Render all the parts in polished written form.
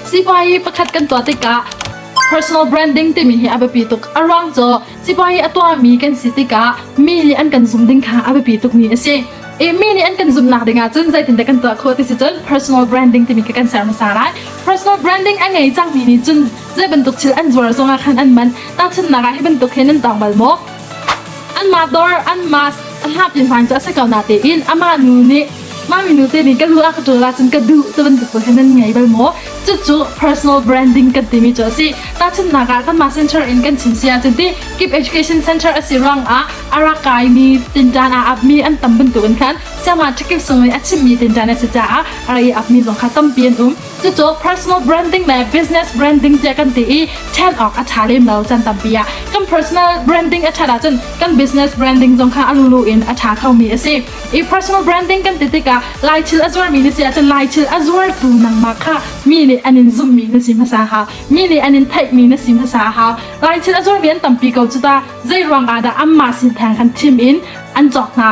Sipuayi pakhat kan tuah tikah personal branding timi hi a biapi tuk. A ruang cu sipuayi a tuahmi kan si tikah mi nih an kan zum ding kha a biapi tukmi a si. I mi nih an kan zumhnak ding ahcun zeitindah kan tuah khawh ti si cun personal branding timi kha kan ser hmasa lai. Personal branding a ngei cangmi nih cun zei bantuk thil an zuar zongah khan an man. Tahchunhnak ah hi bantuk hi nan tawng bal maw? Anmah dawr, anmah hlapin hmaan cu a si ko natein amah nu nih mah minu te nih ka lu a ka ṭawl ahcun ka duh ti bantuk pawl hi nan ngei bal maw? Cucu personal branding kan timi cu a si. Tahchunhnak ah kanmah center in kan chim si ahcun ti Kip Education Center a si ruangah a rak kaimi tinṭan aa apmi an tam bantukin khan siangma ṭhakip sung i a chimmi tinṭan a si caah a rak i apmi zong kha tampi an um. Cucu personal branding le business branding tiah kan ti i ṭhen awk a ṭha lem lo caan tampi ah. Kan personal branding a ṭhat ahcun kan business branding zong kha a lulu in a ṭha khomi a si. I personal branding kan ti tikah Lai thil a zuarmi na si ahcun Lai thil a zuartu nangmah kha mi nih an in zumhmi na si hmasa hau. Mi nih an in theihmi na si hmasa hau. Lai thil a zuarmi an tampi ko cu ta. Zei ruang ah dah anmah sin theng khan thim in an cawk hna?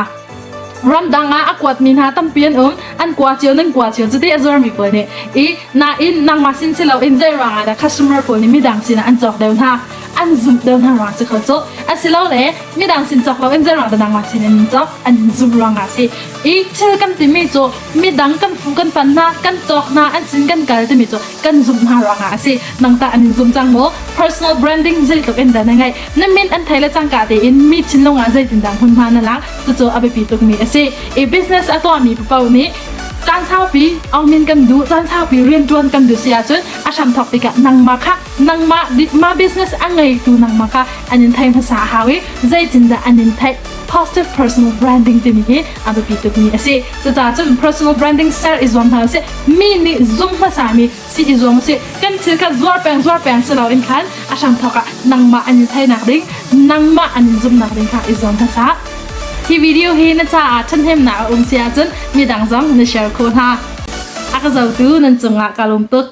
Ramdang ah a kuatmi hna tampi an um. An kua cio nan kua cio cuti a zuarmi pawl nih. I nain nangmah sin si loin zei ruang ah dah customer pawl nih midang sinah an cawk deuh hna? An zumh deuh hna ruang si kho cu. Asilole midang sin cawk loin zei ruang dah nangmah sin in cawk? An in zumh ruangah si. I thil kan timi cu midang kan fu kan pan hna, kan cawk hna, an sin kan kal timi cu kan zumh hna ruangah a si. Nang tah an in zum cang maw? Personal branding zeitluk in dah na ngeih? Na min an thei le cangka tein mi thinlung ah zeitindah hmunhma na lak? Cucu a biapi tukmi a si. I business a tuahmi paoh nih caan saupi ongmin kan duh, caan saupi rianṭuan kan duh si ahcun a hramthawk tikah nangmah kha nangmah mah business a ngeitu nangmah kha an in thei hmasa a hau i zeitindah an in theih? Positive personal branding timi hi a biapi tukmi a si. Cucaah cun personal branding ser i zuam hna usih. Mi nih zum hmasami si i zuam usih. Kan thil kha zuar peng zuar peng si loin khan a hramthawk ah nangmah an in theinak ding, nangmah an in zumhnak ding kha i zuam hmasa. Hi video hi na caah ṭhahnemnak a um si ahcun midang zong na share khawh hna. A ka zotu nan cungah ka lawm tuk.